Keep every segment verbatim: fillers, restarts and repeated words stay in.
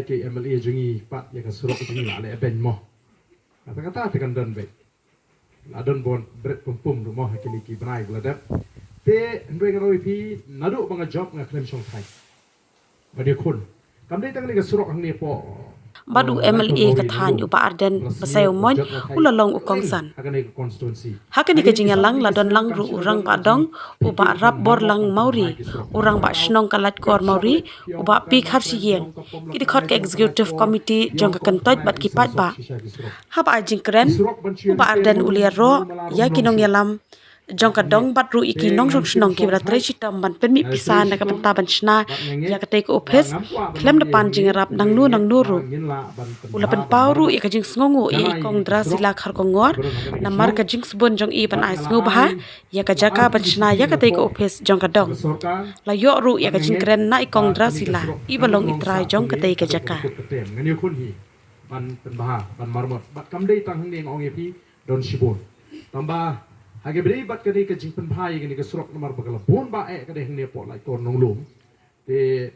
Ki M L A jong ngi pat ïa ka surok jong ngi la leh beiñ mo. Kata kata te kan don beit. La don bun bret pum pum ruh mo ha kine ki bnai ba la dep. Te hynrei nga ong ïa phi naduh ba nga jop nga khlem shong thait. Ba dei khun. Kam dei tang kane ka surok hangne hapoh. Bad u M L A ka thaiñ u Bah Ardent Basaiawmoit u la long u kongsan. Ha kane ka constituency. Ha kane ka jingïalang la don lang ruh u Rangbah Dong, u Bah Rapborlang Mawrie, u Rangbah Shnong ka Laitkor Mawrie, u Bah P Kharshiing. Ki dkhot ka Executive Committee jong ka kyntoit bad ki paidbah. Haba ai jingkren, u Bah Ardent u la ïaroh ïa ki nongïalam jong ka dong bad ruh ïa ki nongshong shnong kiba la trei shitom ban pynmih pisa na ka bynta ban shna ïa katei ka ophis khlem da pan jingïarap nangno nangno ruh. U la pynpaw ruh ïa ka jingsngewnguh ïa i Kong Drasila Kharkongor namar ka jingsbun jong i ban ai sngewbha ïa ka jaka ban shna ïa katei ka ophis jong ka dong. La ïoh ruh ïa ka jingkren na i Kong Drasila iba long i trai jong katei ka jaka. Ngan ïakhun hi ban pynbha ban marmot bad kam dei tang hangne nga ong ïa phi don shibun. Tangba ha kaba ïadei bad kane ka jingpynbha ïa kane ka surok namar ba ka la bun ba eh ka dei hangne hapoh Laitkor Nonglum. Te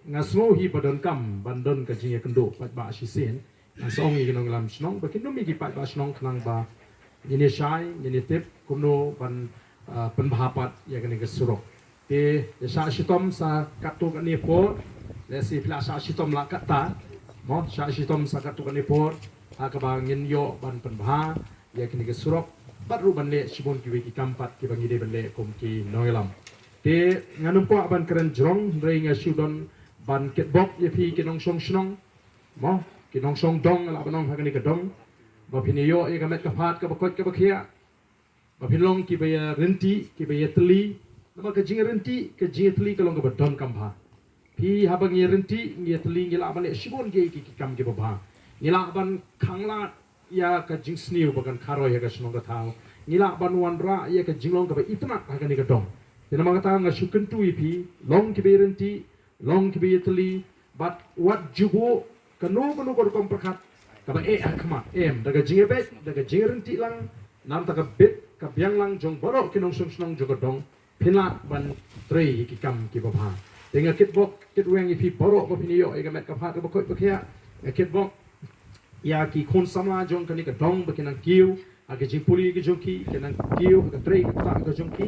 nga sngew hi ba donkam ban don ka jingïakynduh paidbah shisien. Nga sngew ïa ki nongïalam shnong ba kin ym ïa ki paidbah shnong khnang ba ngin ïa shai ngin ïa tip kumno ban ah, pynbha pat ïa kane ka surok. Te ïa shah shitom sa katto katne por, lehse phi la shah shitom la katta, mo shah shitom sa katto katne por ha kaba ngin ïoh ban pynbha ïa kane ka surok bad ruh ban leh shibun kiwei ki kam pat kiba ngi dei ban leh kum ki nongïalam. Te ngan ym kwah ban kren jrong hynrei nga shu don ban kitbok ïa phi ki nongshong shnong, mo ki nongshong dong la ba nong ha kane ka dong ba phin ïoh ïa ka met ka phad kaba koit kaba khiah. Ba phin long kiba ïa ryntih kiba ïa tylli. Namar ka jingryntih ka jingïatylli ka long kaba donkam bha. Phi haba ngi ïa ryntih ngi ïa tylli ngi lah ban leh shibun ki ki ki kam kiba bha. Ngi lah ban khanglad ïa ka jingsniew ba kan kharoi ha ka shnong ka thaw. Ngi lah ban wanrah ïa ka jinglong kaba itynnad ha kane ka dong. Te namar kata nga shu kyntu ïa phi long kiba ïa ryntih long kiba ïa tylli bad wat ju buh kano kano ka rukom pyrkhat kaba eh ha khmat em da ka jingïabeit da ka jingryntih lang namar ka bit ka biang lang jong baroh ki nongshong shnong jong ka dong phin lah ban trei ïa ki kam kiba bha. Te nga kitbok kitweng ïa phi baroh ba phin ïoh ïa ka met ka phad kaba koit ba khiah. Nga kitbok ïa ki khun samla jong kane ka dong ba kin nang kiew ha ka jingpule ka jong ki kin nang kiew ha ka trei ka ktah ka jong ki.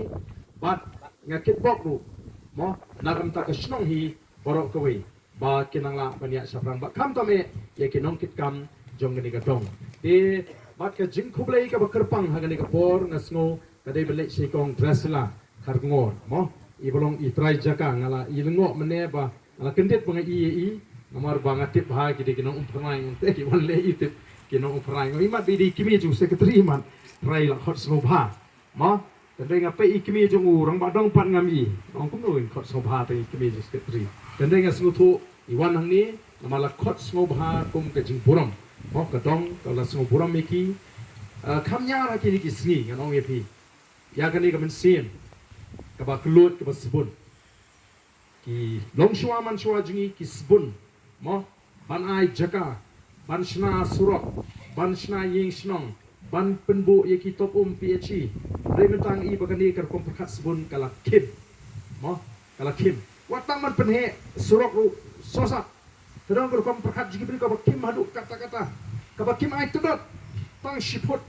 Bad nga kitbok ruh mo na ka bynta ka shnong hi baroh kawei ba kin nang lah ban ïaid shaphrang bad khamtam eh ïa ki nongkitkam jong kane ka dong. Te bad ka jingkhublei kaba kyrpang ha kane ka por nga sngew ka dei ban leit sha i Kong Drasila Kharkongor mo iba long i trai jaka nga la i lyngngoh mynne ba nga la kyndit ba nga ïohi ïa i namar ba nga tip bha ki dei ki nong Umphyrnai ngan te ki wan leh i tip ki nong Umphyrnai nga i mat ba i dei i kmie jong u secretary mat trai la khot sngewbha. Mo, tang dei nga peit i kmie jong u Rangbah Dong pat ngam i. Ong kumno in khot sngewbha tang i kmie jong secretary. Tang dei nga sngewthuh i wan hangne namar la khot sngewbha kum ka jingburom. Mo, ka dong ka la sngewburom ïa ki. Ah, kham ñiar ha kine ki sngi ngan ong ïa phi. Ïa kane ka mynsiem kaba kylluid kaba sbun. Ki longshuwa manshuwa jong ngi ki sbun mo ban ai jaka ban shna surok ban shna ïing shnong ban pynbuh ïa ki top um P H E. Dei mynta ngi ba kane ka rukom pyrkhat sbun ka la khim mo ka la khim. Wat tang ban pynheh surok ruh sosat. Ka dang ka rukom pyrkhat jong ki briew kaba khim haduh katta katta kaba khim ai tdot tang shiput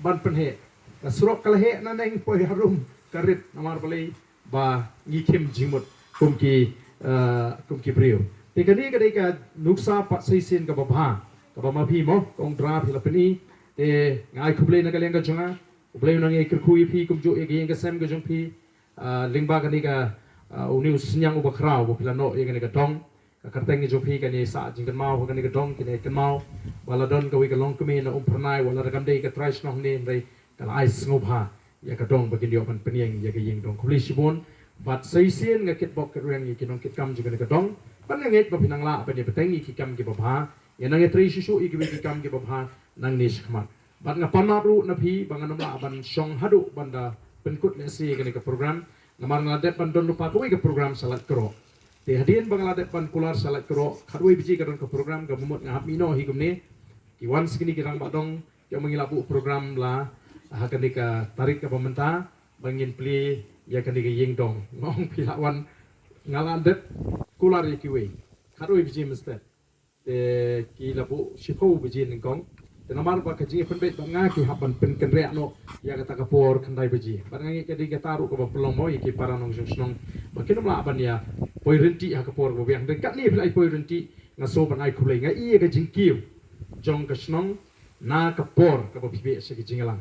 ban pynheh. Ka surok ka la heh na neng poi harum ka rit namar balei ba ngi khim jingmut kum ki, eh, kum ki briew. Te kane ka dei ka nuksa pat shisien kaba bha kaba ma phi mo Kong Dra phi la pyni. Te nga ai khublei na ka liang ka jong nga. U Blei u nang ïa kyrkhu ïa phi kumjuh ïa ka ïing ka sem ka jong phi. Ah, lyngba kane ka, ah, une u synñiang uba khraw ba phi la noh ïa kane ka dong. Ka kyrteng ka jong phi kan ïa sah jingkynmaw ha kane ka dong kin ïa kynmaw. Ba la don kawei ka longkmie na Umphyrnai wat la da kam dei ka trai shnong ne hynrei ka la ai sngewbha ïa ka dong ba kin ïoh ban pynïeng ïa ka ïing dong. Khublei shibun bad sa shisien nga kitbok kitrwiang ïa ki nongkitkam jong kane ka dong. Ban nga ngeit ba phin nang lah ban ïa bteng ïa ki kam kiba bha. Ïa nang ïa trei shuh shuh ïa kiwei ki kam kiba bha nangne shakhmat. Bad nga pan map ruh na phi ba ngan ym lah ban shong haduh ban da pynkut lehse ïa kane ka program. Namar nga la dep ban don lypa kawei ka program sha Laitkroh. Te hadien ba nga la dep ban kular sha Laitkroh khatwei baje ka don ka program kaba mut nga hap mih noh hi kumne. Ki wan sa kine ki Rangbah Dong ki ong ba ngi la buh program la ha kane ka tarik kaba mynta ba ngin plie ïa kane ka ïing dong. Nga ong phi lah wan nga la dep kular ïa kiwei khatwei baje mynstep. Te ki la buh shiphew baje nyngkong. Te namar ba ka jingpynbeit bad nga ki hap ban pynkynriah noh ïa kata ka por khyndai baje. Bad nga ngeit ka dei kata ruh kaba pynlong mo ïa ki para nongshong shnong ba kin ym lah ban ïa poi rynti ha ka por kaba biang. Te katne phi la ïa poi rynti, nga sngew ban ai khublei, nga ïa ka jingkiew jong ka shnong na ka por kaba phi beh sha ka jingïalang.